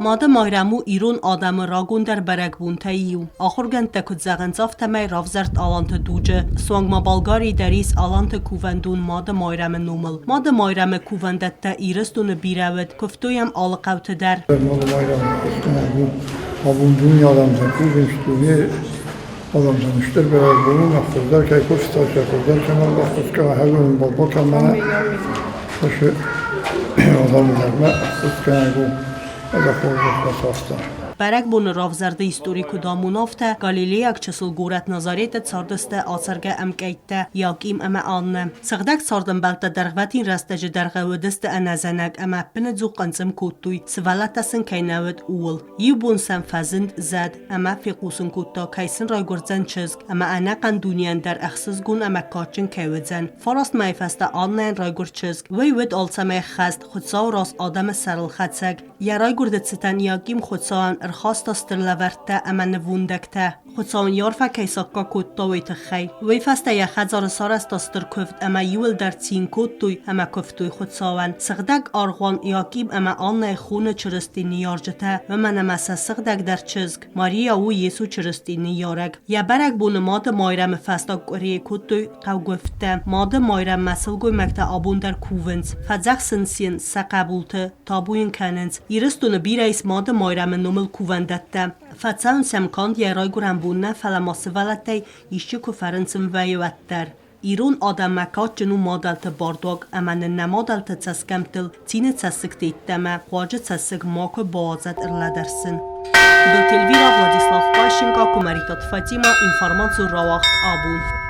Мады Майрӕм у ирон адӕмы рагондӕр бӕрӕгбонтӕй иу. Ахуыргӕндтӕ куыд зӕгъынц, афтӕмӕй равзӕрд аланты дуджы. Суанг ма Болгарийы дӕр ис аланты кувӕндон Мады Майрӕмы номыл. Мады Майрӕмы кувӕндӕттӕ Ирыстоны бирӕ уыд, куывтой йӕм алы хъӕуты дӕр. Мады Майрӕмы куывдтытӕ у абон дуне адӕмтӕн кувынц, дуне адӕмтӕн стыр бӕрӕгбон у, хуыздӕр кӕй куывта, сӕ хуыздӕр кӕмӕн баххуыс кӕна, хӕрзбон бакӕна, уыцы адӕмы дӕр мӕ ӕххуысгӕнӕг у. Бӕрӕгбоны равзӕрды истори куыд амоны, афтӕ галилейаг чысыл горӕт Назареты цардысты ацӕргӕ ӕмкъӕйттӕ Иаким ӕмӕ Аннӕ. Сыгъдӕг цардӕмбӕлттӕ дӕргъвӕтин рӕстӕджы дӕргъы уыдысты ӕнӕзӕнӕг ӕмӕ ӕппынӕдзух хъынцъым кодтой, сывӕллӕттӕ сын кӕй нӕ уыд, ууыл. Иу бон сӕм фӕзынд зӕд ӕмӕ фехъусын кодта, кӕй сын райгуырдзӕн чызг ӕмӕ ӕнӕхъӕн дунейӕн дӕр ӕхсызгон ӕмӕ кадджын кӕй уыдзӕн. Фараст мӕйы фӕстӕ Аннӕйӕн райгуырд чызг. Уый уыд алцӕмӕй ӕххӕст, Хуыцауы раз адӕмы сӕрыл хӕцӕг. Йӕ райгуырды цытӕн Иаким Хуыцауӕн ӕрхаста стыр лӕвӕрттӕ ӕмӕ нывондӕгтӕ, Хуыцау ын йӕ арфӕ кӕй саккаг кодта, уый тыххӕй. Уый фӕстӕ йӕ хӕдзары сарӕзта стыр куывд ӕмӕ иуылдӕр цин кодтой ӕмӕ куывтой Хуыцауӕн. Сыгъдӕг аргъуан Иаким ӕмӕ Аннӕйы хоны Чырысти ныййарджытӕ, уымӕн ӕмӕ сӕ сыгъдӕгдӕр чызг, Мария у Йесо Чырыстийы ныййарӕг. Йӕ бӕрӕгбоны Мады Майрӕмы фӕстаг къуырийы кодтой хъӕугуывдтӕ. Мады Майрӕммӕ сылгоймӕгтӕ абон дӕр кувынц, фӕдзӕхсынц йын сӕ хъӕбулты, табу йын кӕнынц. Ирыстоны бирӕ ис Мады Майрӕмы номыл кувӕндӕттӕ. Фӕцӕуынц сӕм канд йӕ райгуырӕн бон нӕ, фӕлӕ ма сывӕллӕттӕй исчи куы фӕрынчын вӕййы, уӕддӕр. Ирон адӕммӕ кадджын у мадӕлты бардуаг ӕмӕ нын нӕ мадӕлты цӕсгӕмттыл цины цӕссыгты йеддӕмӕ хъуаджы цӕссыг макуы бауадзӕд ӕрлӕдӕрсын. Тыбылты Эльвира, Владислав Пащенко, Куымӕридтаты Фатимӕ, информацион рауагъд абон.